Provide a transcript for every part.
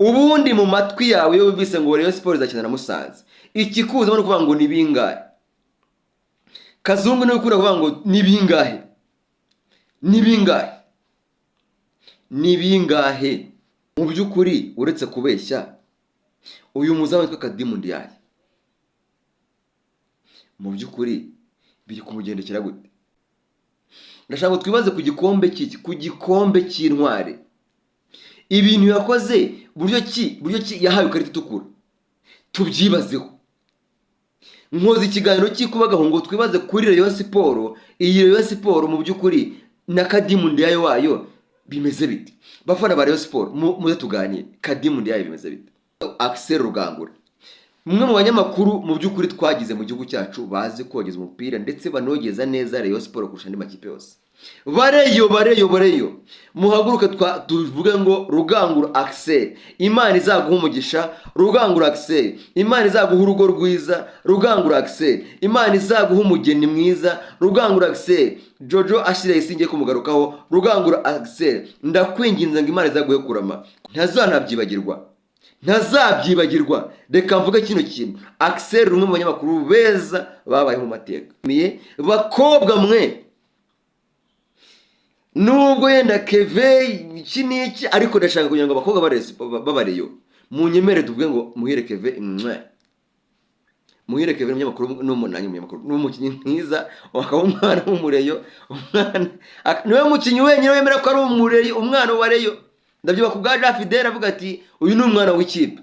Ubundi mu matwi yawe, iyo wumvise ngo Rayon Sport izakina na Musanze, ikikuzamo ni ukuvuga ngo ni bingahe? Kazungu niwe ukunda kuvuga ngo ni bingahe, ni bingahe, ni bingahe. Mu by'ukuri, uretse kubeshya, uyu muzamu witwa Khadime Ndiaye mu by'ukuri biri kumugendekera gute? Ndashaka ngo twibaze ku gikombe cy'iki, ku gikombe cy'Intwari, ibintu yakoze, buryo ki yahawe ikarita itukura. Tubyibazeho. Nkoze ikiganiro cy'ikubagaho ngo twibaze kuri Rayon Sport. Iyi Rayon Sport mu by'ukuri na Khadime Ndiaye wayo bimeze bite? Bafana ba Rayon Sport, muze tuganire. Khadime Ndiaye bimeze bite? Axel Rugangura, umwe mu banyamakuru mu by'ukuri twagize mu gihugu cyacu bazi kogeza umupira ndetse banogeza neza Rayon Sport kurusha andi makipe yose. Bareyo, bareyo, bareyo, muhaguruke tuvuge ngo Rugangura Axel, Imana izaguha umugisha. Rugangura Axel, Imana izaguha urugo rwiza. Rugangura Axel, Imana izaguha umugeni mwiza. Rugangura Axel, Jojo ashyira isingiye kumugarukaho. Rugangura Axel, ndakwinginze ngo Imana izaguhe kurama. Ntazanabyibagirwa, ntazabyibagirwa. Reka mvuge kino kintu: Axel, umwe mu banyamakuru beza babayeho mu mateka. Bakobwa mwe, nubwo yenda Keve iki n'iki, ariko ndashaka kugira ngo abakobwa b'abareyo munyemere tuvuge ngo Muhire Keve mwe. Muhire Keve ni umunyamakuru n'umunani, umunyamakuru ni umukinnyi mwiza, akaba umwana w'umureyo. Umwana niwe mukinnyi wenyine wemera ko ari umureyo, umwana wa Rayon. Ndabyibuka ku bwa Jean Fidele avuga ati: "Uyu ni umwana w'ikipe."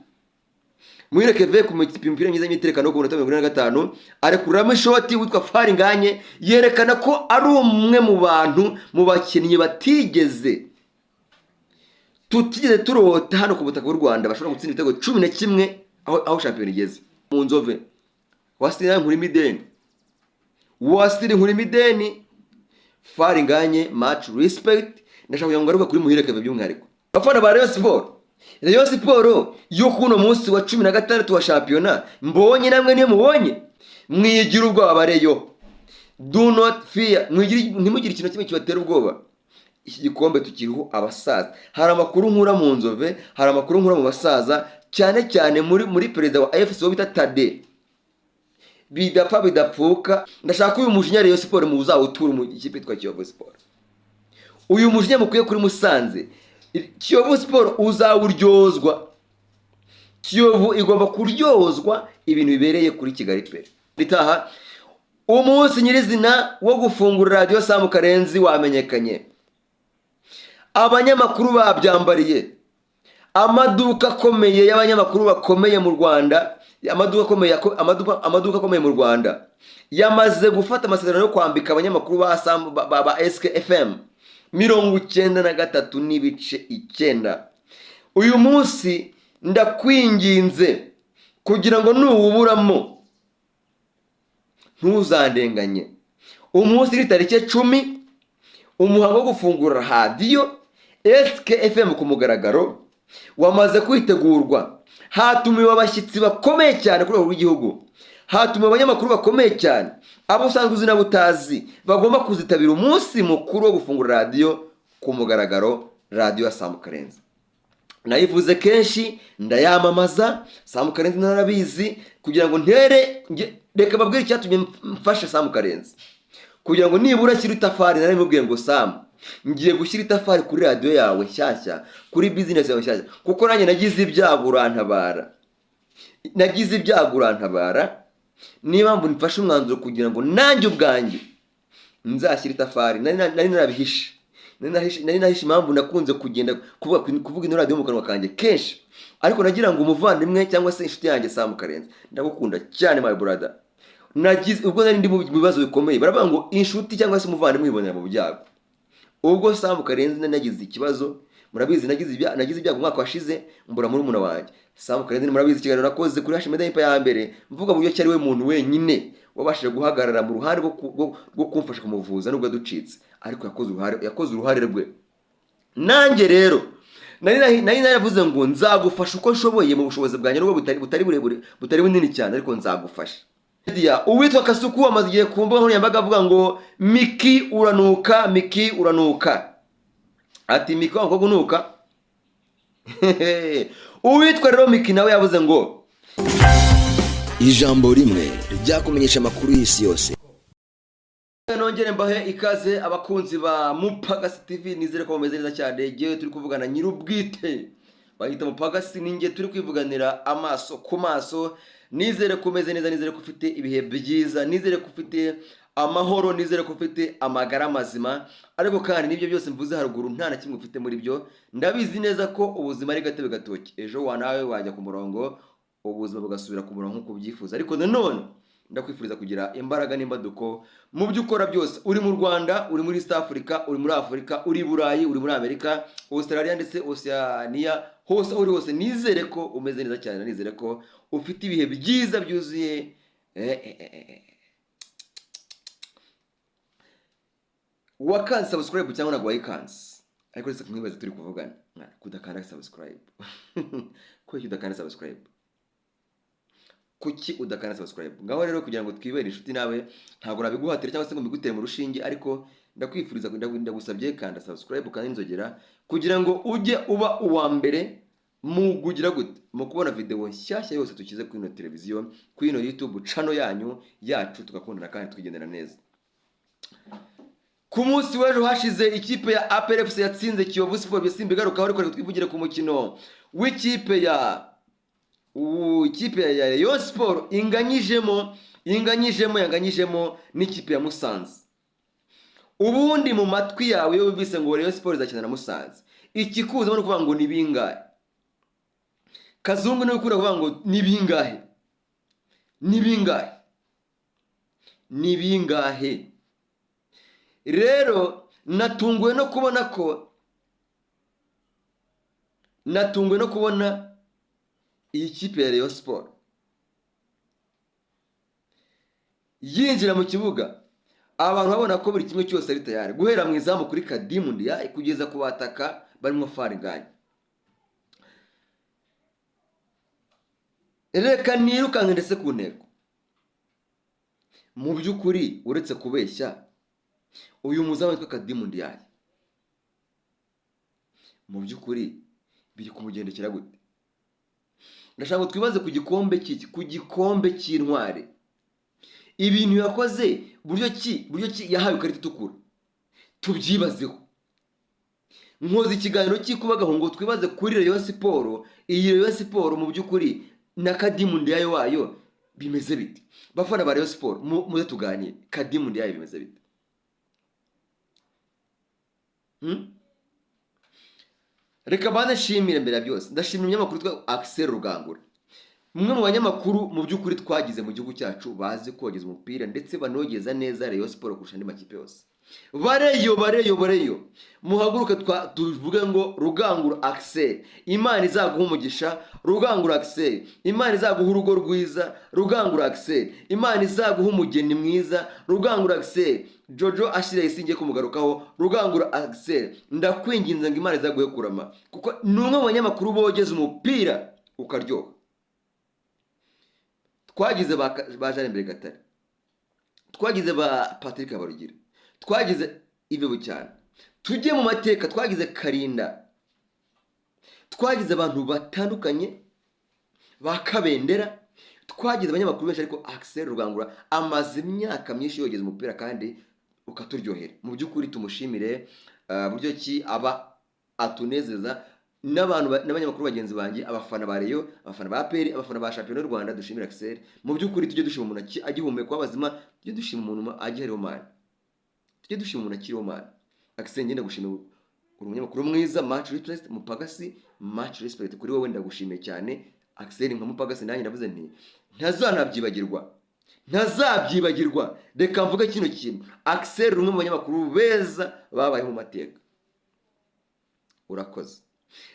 Muhire Keve ku mipira myiza y'imiterekano ku minota 45 arekuramo ishoti witwa Faringanye, yerekana ko ari umwe mu bantu, mu bakinnyi tutigeze turota hano ku butaka bw'u Rwanda bashobora gutsinda ibitego 11 aho shampiyona igeze. Mu Nzove wasiri nkurimo ideni, wasiri nkurimo ideni. Faringanye, much respect. Ndashaka kugira ngo ngaruke kuri Muhire Keve by'umwihariko. Abafana ba Rayon Sport, Rayon Sport yo kuno munsi wa 16 wa shampiyona mbonye, namwe niyo mubonye, mwigira ubwoba. Bareyo, do not fear. Ntimugire ikintu kimwe kibatera ubwoba. Iki gikombe tukiriho abasaza. Hari amakuru nkura mu Nzove, hari amakuru nkura mu basaza, cyane cyane muri perezida wa AFC wo bita Tade. Bidapfa bidapfuka, ndashaka ko uyu mujinya Rayon Sport muzawutura mu ikipe yitwa Kiyovu Sport. Uyu mujinya mukwiye kuri Musanze, Kiyovu Sport uzawuryozwa. Kiyovu igomba kuryozwa ibintu bibereye kuri Kigali Pele. Ritaha umunsi nyirizina wo gufungura radiyo Samu Karenzi wamenyekanye, abanyamakuru babyambariye. Amaduka akomeye y'abanyamakuru bakomeye mu Rwanda, amaduka akomeye mu Rwanda yamaze gufata amasezerano yo kwambika abanyamakuru ba Sam, ba SKFM 93.9. Uyu munsi ndakwinginze kugira ngo nuwuburamo ntuzandenganye. Umunsi ni tariki 10, umuhango wo gufungura radiyo SKFM ku mugaragaro wamaze kwitegurwa. Hatumiwe abashyitsi bakomeye cyane ku rwego rw'igihugu, hatumiwe abanyamakuru bakomeye cyane, abo usanzwe uzi n'abo utazi bagomba kuzitabira umunsi mukuru wo gufungura radiyo ku mugaragaro, radiyo ya Samu Karenzi. Nayivuze kenshi, ndayamamaza. Samu Karenzi narabizi kugira ngo ntere reka babwire icyatumye mfasha Samu Karenzi kugira ngo nibura ashyire itafari. Narimubwiye ngo: "Samu, ngiye gushyira itafari kuri radiyo yawe nshyashya, kuri bizinesi yawe nshyashya, kuko nanjye nagize ibyago urantabara, nagize ibyago urantabara. Niyo mpamvu mfashe umwanzuro kugira ngo nanjye ubwanjye nzashyire itafari." Nari narabihishe, nari nahishe impamvu nakunze kugenda kuvuga ino radiyo mu kanwa kanjye kenshi, ariko nagira ngo umuvandimwe cyangwa se inshuti yanjye Samu Karenzi, ndagukunda cyane, my brother. Nagize ubwo nari ndi mu bibazo bikomeye. Baravuga ngo inshuti cyangwa se umuvandimwe wibonera mu byago. Ubwo Samu Karenzi nari nagize ikibazo, murabizi, nagize ibyago umwaka washize, mbura murumuna wanjye. Samu Karenzi, murabizi ikiganiro nakoze kuri Hashimeda Impa ya mbere, mvuga buryo ki ari we muntu wenyine wabashije guhagarara mu ruhande rwo kumfasha kumuvuza, nubwo yaducitse, ariko yakoze uruhare rwe. Nanjye rero nari naravuze ngo nzagufasha uko nshoboye mu bushobozi bwanjye, nubwo butari burebure, butari bunini cyane, ariko nzagufasha. Media, uwitwa Kasuku amaze igihe ku mbuga nkoranyambaga avuga ngo: "Miki uranuka, Miki uranuka." Ati: "Miki wa mukobwa unuka." Uwitwa rero Miki nawe yavuze ngo Ijambo rimwe ryakumenyesha amakuru y'isi yose. Nongere mbahe ikaze, abakunzi ba Mupagasi TV. Nizere ko mumeze neza cyane. Igihe turi kuvugana, nyir'ubwite bahita Mupagasi, ninjye turi kwivuganira amaso ku maso. Nizere ko umeze neza, nizere ko ufite ibihe byiza, nizere ko ufite amahoro, nizere ko ufite amagara mazima. Ariko kandi n'ibyo byose mvuze haruguru nta na kimwe ufite muri byo. Ndabizi neza ko ubuzima ari gatebe gatoki, ejo wa nawe wajya ku murongo, ubuzima bugasubira ku murongo nk'uko ubyifuza. Ariko nanone ndakwifuriza kugira imbaraga n'imbaduko mu byo ukora byose. Uri mu Rwanda, uri muri East Africa, uri muri Afurika, uri i Burayi, uri muri Amerika, Australia ndetse Oceania, hose aho uri hose nizere ko umeze neza cyane, nizere ko ufite ibihe byiza byuzuye. Wakanze subscribe cyangwa ntabwo wayikanze? Ariko reka kumwibaza turi kuvugana. Mwana, kudakanda subscribe, kuki udakanda subscribe? Kuki udakanda subscribe? Ngaho rero, kugira ngo twibere inshuti nawe, ntabwo nabiguhatira cyangwa se ngo mbigutere mu rushinge, ariko ndakwifuriza, ndagusabye, kanda subscribe kandi inzogera, kugira ngo ujye uba uwa mbere mu kugira gute, mu kubona video nshyashya yose dushyize kuri ino televiziyo, kuri ino YouTube channel yanyu, yacu, tugakundana kandi tukigendera neza. Ku munsi w'ejo hashize ikipe ya APR FC yatsinze Kiyovu Sport, bisimba igarukaho, ariko reka twivugire ku mukino w'ikipe ya ikipe ya Rayon Sport inganyijemo yanganyijemo n'ikipe ya Musanze. Ubundi mu matwi yawe, iyo wumvise ngo Rayon Sport izakina na Musanze, ikikuzamo ni ukuvuga ngo ni bingahe? Kazungu niwe ukunda kuvuga ngo ni bingahe, ni bingahe, ni bingahe. Rero natunguwe no kubona iyi kipe ya Rayon Sport yinjira mu kibuga, abantu babona ko buri kimwe cyose ari tayari, guhera mu izamu kuri Kadimu Ndiaye kugeza ku bataka barimo Fariganye. Reka nirukanke ndetse ku ntego. Mu by'ukuri, uretse kubeshya, uyu muzamu witwa Kadimu Ndiaye mu by'ukuri biri kumugendekera gute? Ndashaka ngo twibaze ku gikombe cy'iki, ku gikombe cy'intwari, ibintu yakoze, buryo ki yahawe ikarita itukura, tubyibazeho. Nkoze ikiganiro cy'ikubagaho ngo twibaze kuri Rayon Sport. Iyi Rayon Sport mu by'ukuri na Kadimu Ndiaye wayo bimeze bite? Bafana ba Rayon Sport, muze tuganire. Kadimu Ndiaye bimeze bite? Reka banze nshimire mbere ya byose, ndashimira umunyamakuru witwa Axel Rugangura, umwe mu banyamakuru mu by'ukuri twagize mu gihugu cyacu bazi kogeza umupira ndetse banogeza neza Rayon Sport kurusha andi makipe yose. Bareyo, bareyo, bareyo, muhaguruke tuvuge ngo Rugangura Axel, Imana izaguha umugisha. Rugangura Axel, Imana izaguha urugo rwiza. Rugangura Axel, Imana izaguha umugeni mwiza. Rugangura Axel, Jojo ashyira isi ngiye kumugarukaho. Rugangura Axel, ndakwinginze ngo Imana izaguhe kurama, kuko ni umwe mu banyamakuru bogeza umupira ukaryoha. Twagize ba Jean Imbere Gatare, twagize ba Patrick Habarugira, twagize Yves Bucyana, tujye mu mateka, twagize Karinda, twagize abantu batandukanye ba Kabendera, twagize abanyamakuru benshi, ariko Axel Rugangura amaze imyaka myinshi yogeza umupira kandi ukaturyohera. Mu by'ukuri tumushimire buryo ki aba atunezeza n'abantu n'abanyamakuru bagenzi banjye, abafana ba Rayon, abafana ba APR, abafana ba shampiyona y'u Rwanda. Dushimire Axel. Mu by'ukuri tujye dushima umuntu agihumeka w'abazima, tujye dushima umuntu agihariho man, tujye dushima umuntu akiriho man. Axel, ngenda gushimira, uri umunyamakuru mwiza. Much respect Mupagasi, much respect kuri wowe, ndagushimiye cyane Axel. Nka Mupagasi nanjye ndavuze nti ntazanabyibagirwa, ntazabyibagirwa. Reka mvuge kino kintu: Axel, umwe mu banyamakuru beza babayeho mu mateka, urakoze.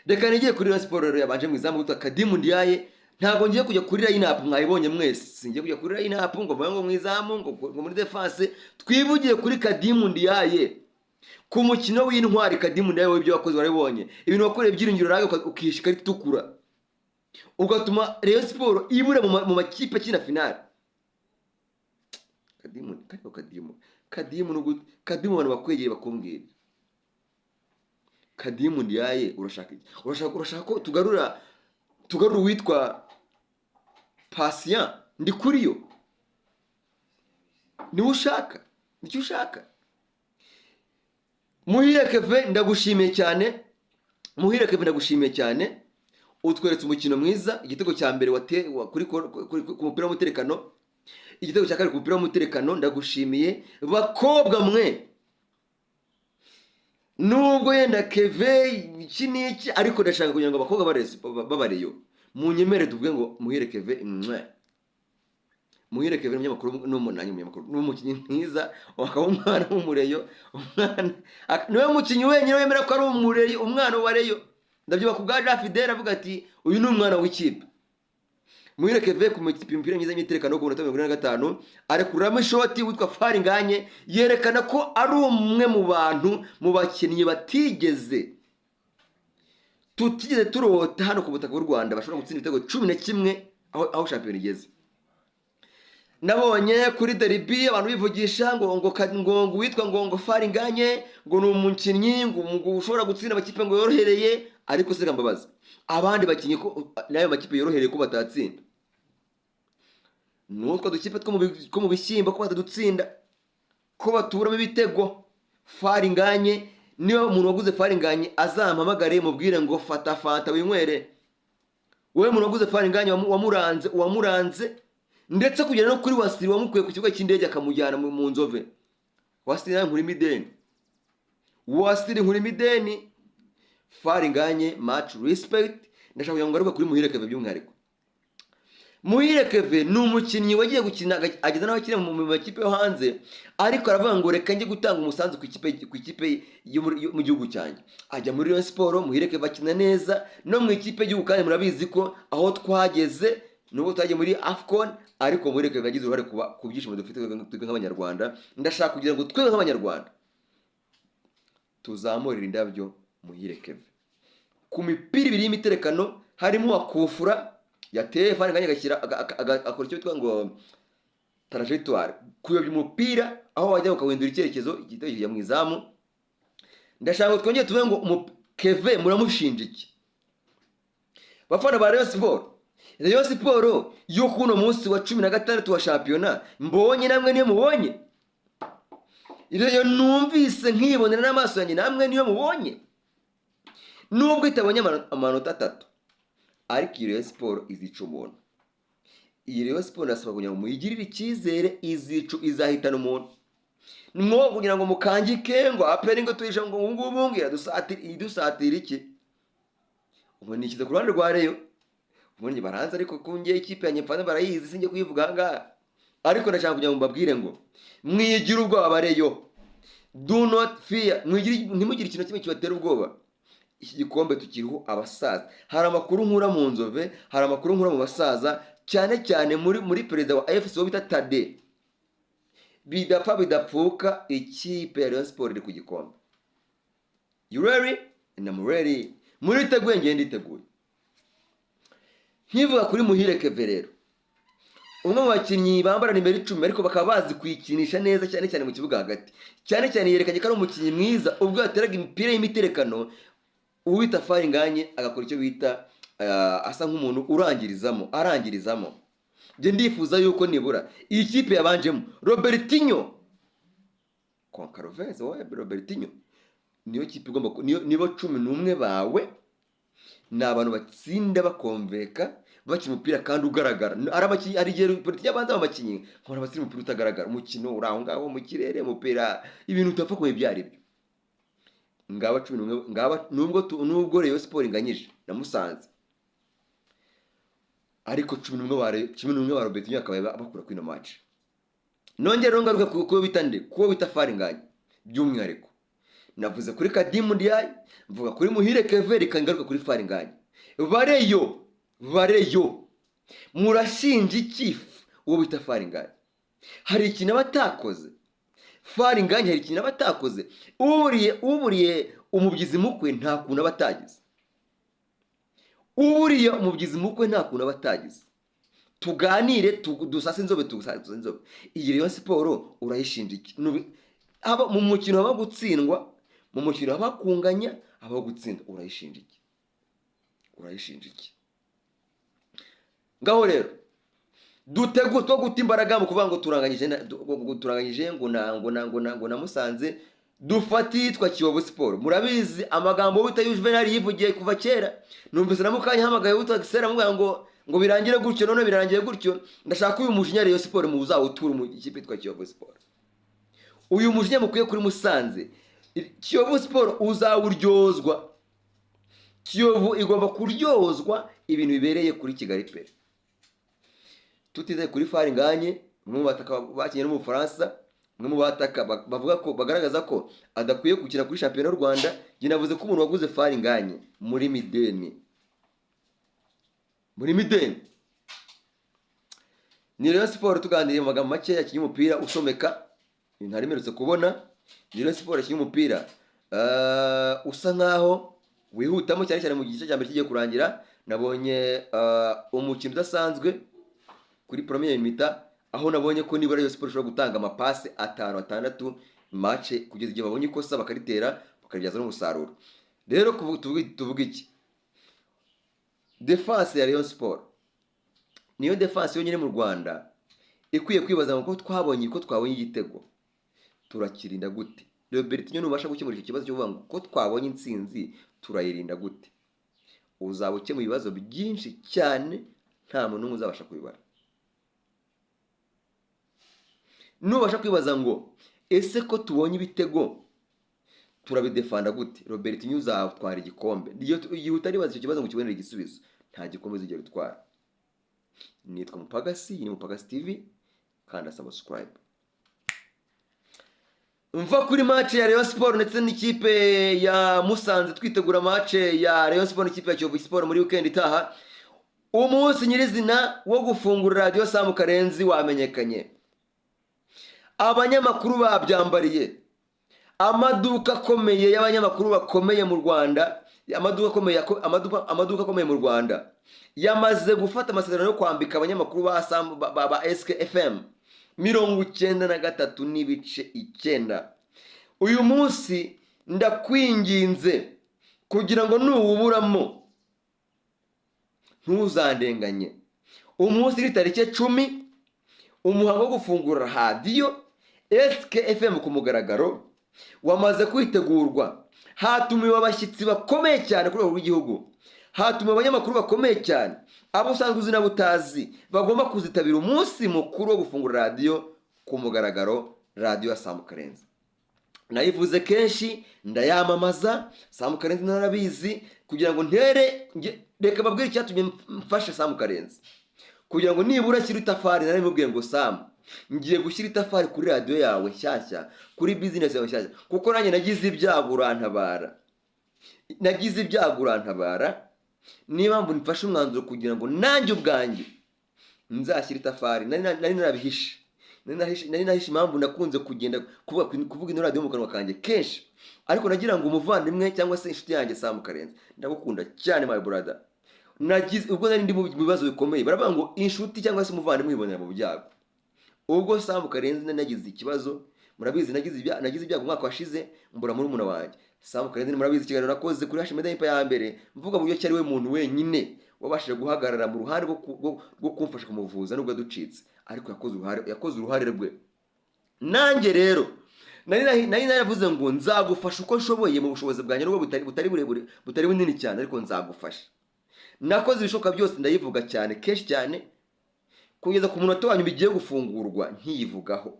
Reka nigire kuri Rayon Sport rero yabanje mu izamu witwa Kadimu Ndiaye. Ntabwo ngiye kujya kuri line up, mwayibonye mwese. Singiye kujya kuri line up ngo mvuge ngo mu izamu, ngo muri defense. Twivugiye kuri Kadimu Ndiaye ku mukino w'intwari. Kadimu Ndiaye, wowe ibyo wakoze warabibonye, ibintu wakoreye Byiringiro Lague, ukisha ikarita itukura, ugatuma Rayon Sport ibura mu makipe akina finale. Kadimu, Kadimu, Kadimu, Kadimu, Kadimu, abantu bakwegeye bakumbwira. Kadimu Ndiaye, urashaka iki? Urashaka ko tugarura uwitwa Patient Ndikuriyo? Niwe ushaka? Nicyo ushaka? Muhire Keve, ndagushimiye cyane. Muhire Keve, ndagushimiye cyane, utweretse umukino mwiza. Igitego cya mbere kuri ku mupira w'umuterekano, igitego cya kabiri ku mupira w'umuterekano, ndagushimiye. Bakobwa mwe, nubwo yenda Keve iki n'iki, ariko ndashaka kugira ngo abakobwa b'abareyo munyemere tuvuge ngo Muhire Keve mwe. Muhire Keve, umunyamakuru n'umunani, umunyamakuru n'umukinnyi mwiza, akaba umwana w'umureyo, umwana niwe mukinnyi wenyine wemera ko ari umureyo, umwana wa Reyo. Ndabyibuka ku bwa Jean Fidele avuga ati: "Uyu ni umwana w'ikipe." Muhire Keve ku mipira myiza y'imiterekano, ku minota 45 arekuramo ishoti witwa Faringanye, yerekana ko ari umwe mu bantu, mu bakinnyi tutigeze turota hano ku butaka bw'u Rwanda bashobora gutsinda ibitego 11 aho shampiyona igeze. Nabonye kuri derby abantu bivugisha ngo uwitwa ngo Faringanye ngo ni umukinnyi ngo ushobora gutsinda amakipe ngo yorohereye. Ariko se mbabaza, abandi bakinnyi ko n'ayo makipe yorohereye ko batatsinda? N'utwo dukipe two mu bishyimbo ko batadutsinda, ko baturamo ibitego? Faringanye, niba umuntu waguze Faringanye azampamagare mubwire ngo fata fanta winywere. Wowe muntu waguze Faringanye, wamuranze, uwamuranze ndetse kugera no kuri Wasiri wamukuye ku kibuga cy'indege akamujyana mu Nzove. Wasiri, nawe nkurimo ideni. Wasiri, nkurimo ideni. Faringanye, much respect. Ndashaka kugira ngo ngaruke kuri Muhire Keve by'umwihariko. Muhire Keve ni umukinnyi wagiye gukina, ageza n'aho akina mu makipe yo hanze, ariko aravuga ngo reka njye gutanga umusanzu ku ikipe yo mu gihugu cyanjye, ajya muri Rayon Sport. Muhire Keve akina neza no mu ikipe y'igihugu, kandi murabizi ko aho twageze, nubwo twagiye muri AFCON, ariko Muhire Keve yagize uruhare ku byishimo dufite twebwe nk'Abanyarwanda. Ndashaka kugira ngo twebwe nk'Abanyarwanda tuzamurire indabyo Muhire Keve ku mipira ibiri y'imiterekano, harimo uwa kufura yateye Faringanye, agashyira akora icyo bitwa ngo trajectoire, kuyobya umupira aho wajya ukawuhindura icyerekezo, igitego kijya mu izamu. Ndashaka ngo twongere tuvuge ngo Keve muramushinja iki, bafana ba Rayon Sport? Rayon Sport yo kuno munsi wa 16 wa shampiyona mbonye, namwe niyo mubonye? Rayon numvise nkibonera n'amaso yanjye, namwe niyo mubonye? Nubwo itabonye amanota 3, ariko iyi Rayon Sport izica umuntu. Iyi Rayon Sport ndasaba kugira ngo muyigirire icyizere, izica, izahitana umuntu. Mwo kugira ngo mukangike ngo APR ngo tuyishe, ngo ubu ngubu ngo idusatira iki? Ubu nishyize ku ruhande rwa Rayon, ubundi baranze, ariko ku ngiye ikipe yanjye mfana barayizi, sinjye kuyivuga aha ngaha. Ariko ndashaka kugira ngo mbabwire ngo mwigire ubwoba bareyo, do not fear, ntimugire ikintu kimwe kibatera ubwoba. Iki gikombe tukiriho abasaza. Hari amakuru nkura mu Nzove, hari amakuru nkura mu basaza, cyane cyane muri perezida wa AFC wo bita Tade. Bidapfa bidapfuka, ikipe ya Rayon Sport iri ku gikombe. You ready? And I'm ready. Muriteguye? Ngende nditeguye. Nkivuga kuri Muhire Keve rero, umwe mu bakinnyi bambara nimero 10 ariko bakaba bazi kuyikinisha neza, cyane cyane mu kibuga hagati. Cyane cyane yerekanye ko ari umukinnyi mwiza ubwo yateraga imipira y'imiterekano, uwita Faringanye agakora icyo bita asa nk'umuntu urangirizamo, arangirizamo. Njye ndifuza yuko nibura iyi kipe yabanjemo Robertinho Goncalves, wowe Robertinho, niyo kipe igomba nibo 11 bawe, ni abantu batsinda bakomveka, bakina umupira kandi ugaragara. Ari abakinnyi, hari igihe politiki abanza abakinnyi nkabona batsinda umupira utagaragara, umukino uri aho ngaho mu kirere, umupira ibintu utapfa kumenya ibyo ari byo. Ngaba 11 ngaba, nubwo Rayon Sport inganyije na Musanze, ariko 11 ba Rayon, 11 ba Robertinho akaba bakura kuri ino match. Nongere rero ngaruke ku kubo bita nde, kubo bita Faringanye by'umwihariko. Navuze kuri Kadimu Ndiaye, mvuga kuri Muhire Keve, reka ngaruke kuri Faringanye. Bareyo, bareyo, murashinja iki uwo bita Faringanye? Hari ikintu aba atakoze Faringanye? Hari ikintu aba atakoze? Uburiye umubyizi mukwe nta kuntu aba atagize. Uburiye umubyizi mukwe nta kuntu aba atagize. Tuganire, dusase inzobe, dusase inzobe. Iyi Rayon Sport urayishinja iki? Haba mu mukino haba gutsindwa, Mu mukino haba kunganya, habaho gutsinda. Urayishinja iki? Urayishinja iki? Ngaho rero dutegure two guta imbaraga mu kuvuga ngo turanganyije ngo turanganyije ngo na Musanze. Dufate iyitwa Kiyovu Sport. Murabizi amagambo wita Juvenal yivugiye kuva kera. Numvise na mukanya hamagaye witwa Gisera amubwira ngo birangire gutyo. None birangiye gutyo. Ndashaka uyu mujinya Rayon Sport mu uzawutura mu ikipe yitwa Kiyovu Sport. Uyu mujinya mukwiye kuri Musanze, Kiyovu Sport uzawuryozwa. Kiyovu igomba kuryozwa ibintu bibereye kuri Kigali Pele. Tutizeye kuri Fall Ngagne, umwe mu bataka bakinnye no mu Bufaransa, umwe mu bataka bavuga ko bagaragaza ko adakwiye gukina kuri shampiyona y'u Rwanda. Njye navuze ko umuntu waguze Fall Ngagne muri mideni, muri mideni ni Rayon Sport. Tuganiriye mu magambo make, yakinnye umupira usomeka, ibintu ntari mperutse kubona. Ni Rayon Sport yakinnye umupira usa nkaho wihutamo, cyane cyane mu gice cya mbere kigiye kurangira. Nabonye umukino udasanzwe kuri première mi-temps, aho nabonye ko nibura Rayon Sport ishobora gutanga amapase atanu, atandatu match, kugeza igihe babonye ikosa bakaritera, bakaribyaza n'umusaruro. Rero tuvuge iki? Defense ya Rayon Sport niyo defense yonyine mu Rwanda ikwiye kwibaza ngo ko twabonye igitego, turakirinda gute? Robertinho nubasha gukemura icyo kibazo cyo kuvuga ngo ko twabonye intsinzi, turayirinda gute, uzaba ukemura ibibazo byinshi cyane, nta muntu n'umwe uzabasha kubibara. Nubasha kwibaza ngo ese ko tubonye ibitego, turabidefanda gute, Robertinho uzatwara igikombe. Igihe utaribaza icyo kibazo ngo ukibonere igisubizo, nta gikombe uzigera utwara. Nitwa Mupagasi, iyi ni Mupagasi TV. Kanda subscribe. Mva kuri match ya Rayon Sport ndetse n'ikipe ya Musanze, twitegura match ya Rayon Sport n'ikipe ya Kiyovu Sport muri weekend itaha. Umunsi nyirizina wo gufungura radiyo Sam Karenzi wamenyekanye. Abanyamakuru babyambariye, amaduka akomeye y'abanyamakuru bakomeye mu Rwanda, amaduka akomeye, amaduka akomeye mu Rwanda yamaze gufata amasezerano yo kwambika abanyamakuru ba Sam ba SKFM 93.9. Uyu munsi ndakwinginze kugira ngo nuwuburamo ntuzandenganye. Umunsi ni tariki 10, umuhango wo gufungura radiyo SKFM ku mugaragaro wamaze kwitegurwa. Hatumiwe abashyitsi bakomeye cyane ku rwego rw'igihugu, hatumiwe abanyamakuru bakomeye cyane, abo usanzwe uzi n'abo utazi bagomba kuzitabira umunsi mukuru wo gufungura radiyo ku mugaragaro, radiyo ya Sam Karenzi. Nayivuze kenshi, ndayamamaza. Sam Karenzi narabizi kugira ngo ntere reka babwire icyatumye mfasha Sam Karenzi kugira ngo nibura ashyire itafari. Narimubwiye ngo: "Sam, ngiye gushyira itafari kuri radiyo yawe nshyashya, kuri bizinesi yawe nshyashya, kuko nanjye nagize ibyago urantabara, nagize ibyago urantabara. Niyo mpamvu nfashe umwanzuro kugira ngo nanjye ubwanjye nzashyire itafari." Nari narabihishe, nari nahishe impamvu nakunze kugenda kuvuga ino radiyo mu kanwa kanjye kenshi, ariko nagira ngo umuvandimwe cyangwa se inshuti yanjye Sam Karenzi, ndagukunda cyane, my brother. Nagize ubwo nari ndi mu bibazo bikomeye. Baravuga ngo inshuti cyangwa se umuvandimwe wibonera mu byago. Ubwo Sam Karenzi nari nagize ikibazo, murabizi, nagize ibyago umwaka washize, mbura murumuna wanjye. Sam Karenzi, murabizi ikiganiro nakoze kuri Hashimeda Impa ya mbere, mvuga buryo ki ari we muntu wenyine wabashije guhagarara mu ruhande rwo kumfasha kumuvuza, nubwo yaducitse, ariko yakoze uruhare rwe. Nanjye rero nari naravuze ngo nzagufasha uko nshoboye mu bushobozi bwanjye, nubwo butari burebure, butari bunini cyane, ariko nzagufasha. Nakoze ibishoboka byose, ndayivuga cyane, kenshi cyane, kugeza ku munota wanyu bigiye gufungurwa nkiyivugaho.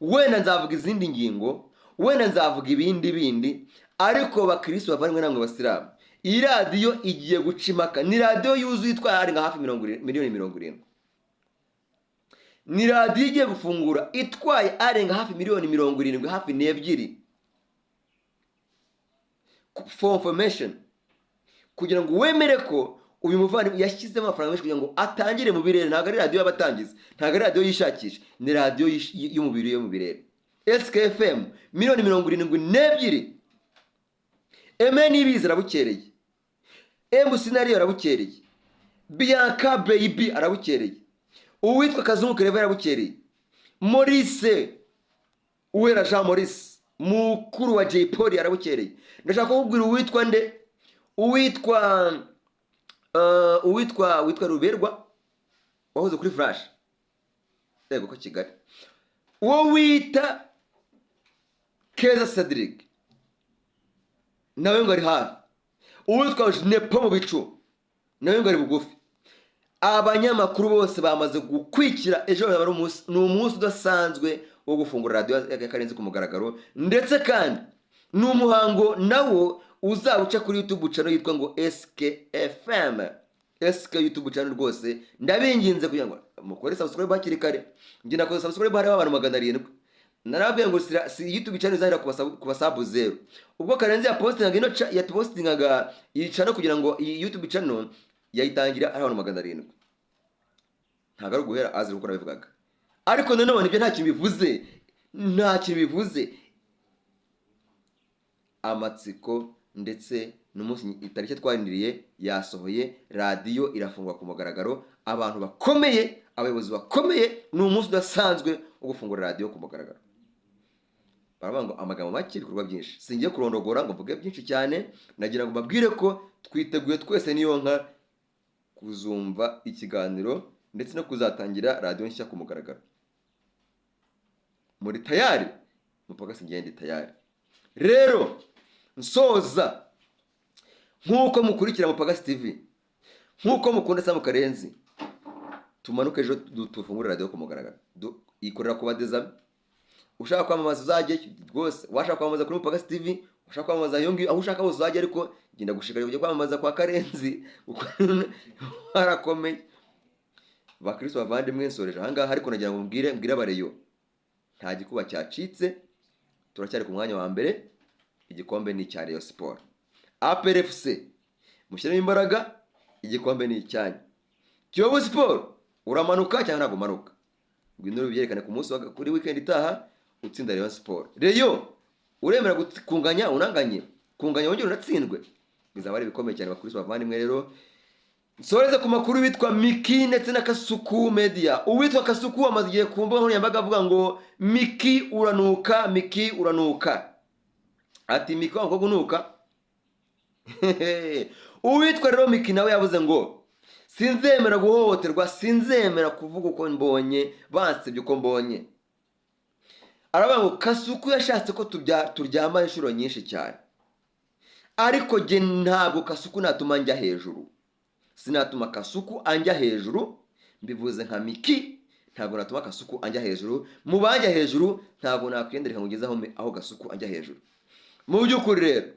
Wenda nzavuga izindi ngingo, wenda nzavuga ibindi bindi, ariko bakirisitu bavandimwe namwe basilamu, iyi radiyo igiye guca impaka. Ni radiyo yuzuye itwaye hari nka hafi miliyoni 70. Ni radiyo igiye gufungura itwaye arenga hafi miliyoni 70, hafi n'ebyiri. For information, kugira ngo wemere ko uyu muvandimwe yashyizemo amafaranga menshi kugira ngo atangire mu birere. Ntabwo ari radiyo y'abatangizi, ntabwo ari radiyo yishakisha, ni radiyo y'umubiri yo mu birere. SKFM miliyoni 72. Eme Nibizi arabukereye, MC Nariyo arabukereye, Bianca Baby arabukereye, uwitwa Kazungu Kereva arabukereye, Maurice Uwera Jean Maurice. Mukuru wa Jay Polly yarabukereye. Ndashaka kukubwira uwitwa nde, uwitwa witwa Ruberwa wahoze kuri Flash, yego ko Kigali, uwo wita Keza Cedric nawe ngo ari hafi, uwitwa Nepo mu bicu nawe ngo ari bugufi. Abanyamakuru bose bamaze gukwikira. Ejo hazaba ari umunsi, ni umunsi udasanzwe wo gufungura radiyo ya Karenzi ku mugaragaro, ndetse kandi ni umuhango nawo uzaba uca kuri YouTube channel yitwa ngo SKFM, SK YouTube channel. Rwose ndabinginze kugira ngo mukore subscribe hakiri kare. Njye nakoze subscribe hariho abantu 700. Narababwiye ngo si YouTube channel izahera ku basabu zero. Ubwo Karenzi yapostingaga ino yapostingaga iyi channel kugira ngo iyi YouTube channel yayitangira ari abantu 700, ntabwo ari uguhera azi kuko nabivugaga. Ariko nanone ibyo nta kintu bivuze, nta kintu bivuze. Amatsiko ndetse n'umunsi itariki twarindiriye yasohoye, radiyo irafungwa ku mugaragaro. Abantu bakomeye, abayobozi bakomeye, ni umunsi udasanzwe wo gufungura radiyo ku mugaragaro. Baravuga ngo amagambo make, ibikorwa byinshi. Singiye kurondogora ngo mvuge byinshi cyane, nagira ngo mbabwire ko twiteguye twese niyo nka kuzumva ikiganiro ndetse no kuzatangira radiyo nshya ku mugaragaro. Muri tayari? Mupaka ngende tayari. Rero nsoza, nk'uko mukurikira Mupagasi TV, nk'uko mukunda Samu Karenzi, tumanuke ejo tufungure radiyo ku mugaragaro. Ikorera ku badezami. Ushaka kwamamaza uzajye rwose, washaka kwamamaza kuri Mupagasi TV, ushaka kwamamaza iyo ngiyo, aho ushaka hose uzajya, ariko genda gushikariza kujya kwamamaza kwa Karenzi kuko harakomeye. Bakristo bavandimwe, nsoreje ahangaha, ariko nagira ngo mbwire abareyo, nta gikuba cyacitse, turacyari ku mwanya wa mbere, igikombe ni icya Rayon Sport. APR FC mushyiremo imbaraga, igikombe ni icyanyu. Kiyovu Sport, uramanuka cyangwa ntabwo umanuka? Ngwino ubyerekane ku munsi wa kuri weekend itaha utsinda Rayon Sport. Rayon, uremera kunganya, unanganye, kunganya wongere unatsindwe, bizaba ari ibikomeye cyane. Bakristo bavandimwe, rero nsoreze ku makuru witwa Miki ndetse na Kasuku Media. Uwitwa Kasuku amaze igihe ku mbuga nkoranyambaga avuga ngo "Miki uranuka, Miki uranuka", ati "Miki wa mukobwa unuka". Uwitwa rero Miki nawe yavuze ngo "Sinzemera guhohoterwa, sinzemera kuvuga uko mbonye, bansebye uko mbonye". Aravuga ngo Kasuku yashatse ko turyamana inshuro nyinshi cyane, ariko jye ntabwo Kasuku natuma njya hejuru, sinatuma Kasuku anjya hejuru. Mbivuze nka Miki, ntabwo natuma Kasuku anjya hejuru. Mu banjya hejuru ntabwo nakwiyendereka ngo ngeze aho Kasuku anjya hejuru. Mu by'ukuri rero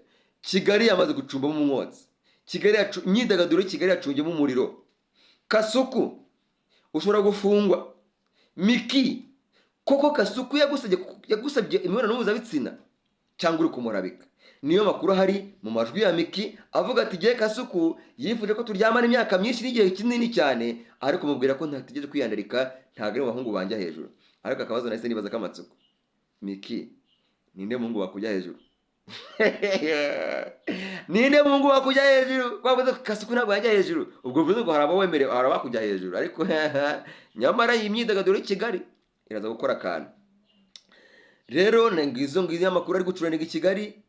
Kigali yamaze gucumbamo umwotsi, Kigali yacu, imyidagaduro y'i Kigali yacungyemo umuriro. Kasuku ushobora gufungwa. Miki, koko Kasuku yagusabye imibonano mpuzabitsina cyangwa uri kumurabika? Niyo makuru ahari mu majwi ya Miki avuga ati "Igihe Kasuku yifuje ko turyamana imyaka myinshi n'igihe kinini cyane, ariko mubwira ko ntatigeze kwiyandarika, ntabwo ari mu bahungu banjya hejuru". Ariko akabazo nahise nibaza k'amatsiko, Miki, ninde muhungu wakujya hejuru? Ninde muhungu wakujya hejuru? Wavuze ko Kasuku ntabwo yajya hejuru, ubwo bivuze ngo hari abawemerewe, hari abakujya hejuru. Ariko nyamara iyi myidagaduro y'i Kigali iraza gukora akantu. Rero ngizo ngizo amakuru ari gucuranira i Kigali,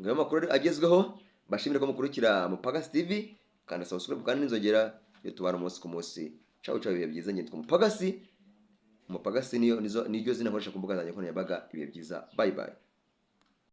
ngayo amakuru agezweho. Bashimire ko mukurikira Mupagasi TV, kandi subscribe kandi n'inzogera iyo tubana umunsi ku munsi. Ciao ciao, ibihe byiza. Nitwa Mupagasi. Mupagasi niyo nizo niryo zina nkoresha ku mbuga zanjye nkoranyambaga. Ibihe byiza, bye bye.